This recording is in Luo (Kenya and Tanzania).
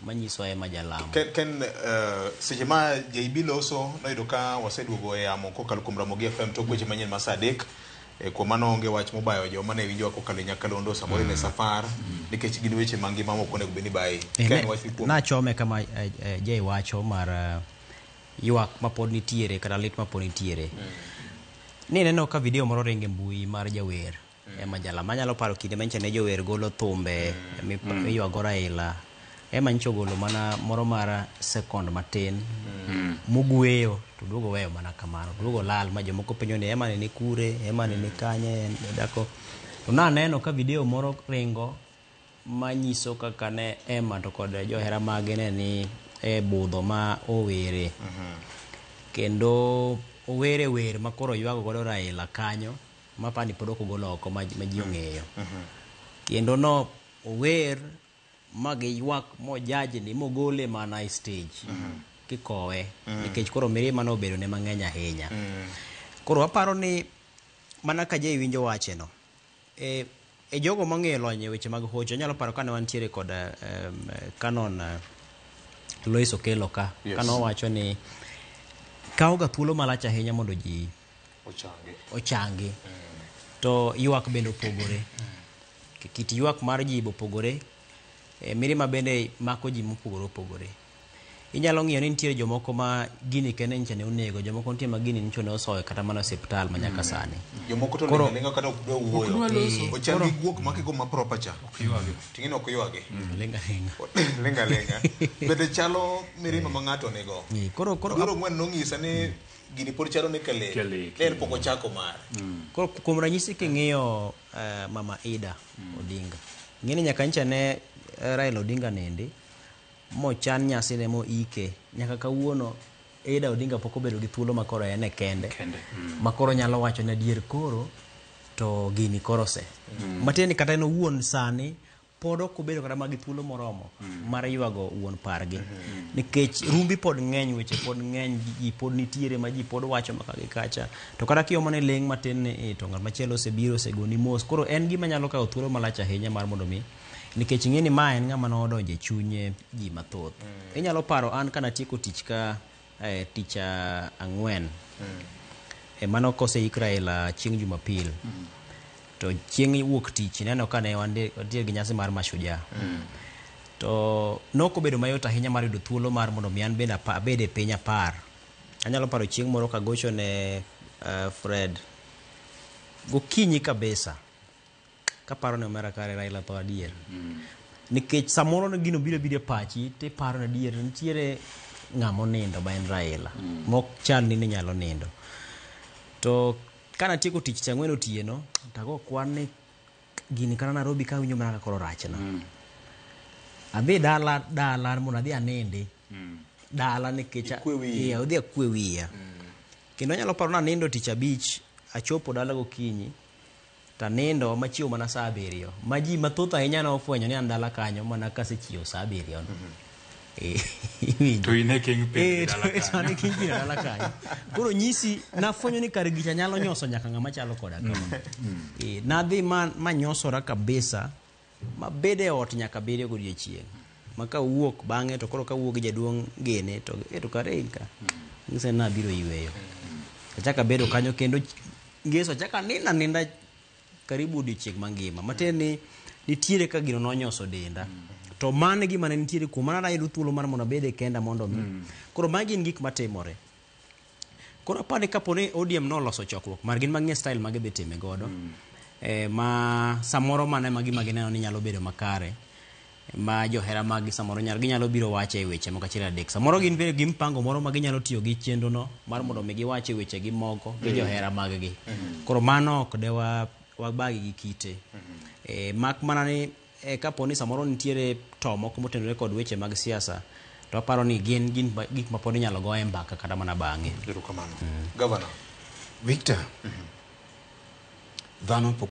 Manyiso Emma Jalamo. Ken, seche ma JB loso noyudo ka waseduogo e yamo kokalo kuom Ramogi FM tok weche manyien ma saa 3. Kuom mano onge wach mobayo joma ne winjowa kokalo e nyakalondo samoro in e safar nikech gin weche mangima mok onego bed ni bayi. Ken, wach kuom Nachome kama Jay wacho mar ywak mapod nitiere kata lit mapod nitiere. Ni neno ka video moro ringo e mbui mar jawer Emma Jalamo. Anyalo paro kinde manyicha ne jower golo thumbe miywago Raila. Emma nyicha ogolo mana moro mar second matin mogweyo to duogo weyo mana kamano. Duogo lal ma jomoko penjo ni Emma ni kure, Emma ni kanye, dako. To naneno ka video moro ringo manyiso kaka ne Emma to kod johera mage ne ni e budho ma owere. Kendo owere wer ma koro ywago godo Raila kanyo mapani pod ok ogolo oko ma ji ong'eyo. Kendo no ower ma giywak mojajni mogole mana e stage kikowe nikech koro mirima nobedo ne mang'eny ahinya. Koro aparo ni mana ka Jay winjo wache no, e jogo mong'eyo lony e weche mag hocho, anyalo paro kane wantiere kod Canon Lois Okello ka, kane owacho ni kawo ga thuolo malach ahinya mondo ji ochangi. To ywak bende opogore. Kit ywak mar ji be opogore. Mirima bende mako ji mopogore opogore. Inyalo ng'iyo ni nitiere jomoko ma gini kende nyicha ne onego, jomoko nitie ma gini nyicha ne osoyo kata mana osiptal ma nyaka sani. Jomoko to linga linga kata ok dwa wuoyo. Ochal gi guok makiko ma proper cha. Ting'eni ok ywagi. Linga linga. Linga linga. Bende chalo mirima ma ng'ato nigo. Koro Biro ng'wen nong'isa ni gini pod chalo ne kalek. Ne en pok ochako mare. Koro kuom ranyisi king'iyo Mama Ida Odinga. Ng'eni nyaka nyicha ne Raila Odinga nindi mochan nyasine moike nyaka kawuono Ida Odinga pok obedo gi thuolo makoro en e kende makoro nyalo wacho ni adier koro to gini koro se. Matiende ni kata en owuon sani pod ok obedo kata gi thuolo moromo mar ywago wuon pargi. Nikech rumbi pod ng'eny, weche pod ng'eny, ji pod nitiere ma ji pod wacho maka gi kacha. To kata kiomo ne ling' matin ni to ng'at machielo osebiro osegoni mos. Koro en gima nyalo kawo thuolo malach ahinya mar mondo mi nikech ing'e ni ma en ng'ama nodonjo e chuny ji mathoth. Inyalo paro an kanatieko tich ka tich ang'wen. Mano koseik Raila chieng' Jumapil. To chieng' wuok tich ineno ka ne wantie gi nyasi mar Mashujaa. To nokobedo mayot ahinya mar yudo thuolo mar mondo mi an bende abed e piny apar. Anyalo paro chieng' moro kagocho ne Fred gokinyi kabisa. Kaparo ni omera kare Raila tho adier. Nikech samoro ne gino biro biro e pachi tiparo ni adier nitiere ng'ama onindo ma en Raila. Mok chal ni nyalo nindo. To kanatieko tich saa 4 otieno, tago kwan ni gini kata Nairobi ka winjo mana ka koro rachna. Adhi dala mondo adhi anindi. Dala nikech adhi akwe wiya. Kendo anyalo paro ni anindo tich abich, achopo dala gokinyi, tanindo machiew mana saa 7. Ma ji mathoth ahinya nofwenyo ni an dala kanyo mana kasechiew saa 7. To in e kingpin dala kanyo. To dala kanyo. Koro nyisi nafwenyo ni kar gicha nyalo nyoso nyaka ng'ama chalo koda kama. Nadhi ma nyosora kabisa mabed e ot nyaka 7 godiechieng'. Ma kawuok bang'e to koro kawuok gi jaduong' gene to to kare in ka. Nyise ni nabiro yweyo. Achako abedo kanyo kendo ngeso achako aninda aninda karibu odiechieng' mangima. Matiende ni nitiere ka gino nonyoso denda. To mano e gima ne nitiere kuom mano nayudo thuolo mar mondo abed e kenda mondo mi. Koro magi gin gik matimore. Koro aparo ni kapo ni ODM noloso chokruok mar gin mang'e style ma gidhi time godo. Ma samoro mano ema gima gineno ni nyalo bedo makare. Ma johera mag samoro ginyalo biro wache e weche moko achiel adek. Samoro gin bende gi mpango moro ma ginyalo tiyo gi chenro no mar mondo mi giwach e weche gi moko gi johera mag gi. Koro mano ok de wabagi gi kite. Mak mana ni kapo ni samoro nitiere to moko motenore kod weche mag siasa, to aparo ni gin gik ma pod inyalo go e mbaka kata mana bang'e. Erokamano. Governor Victor, dhano pok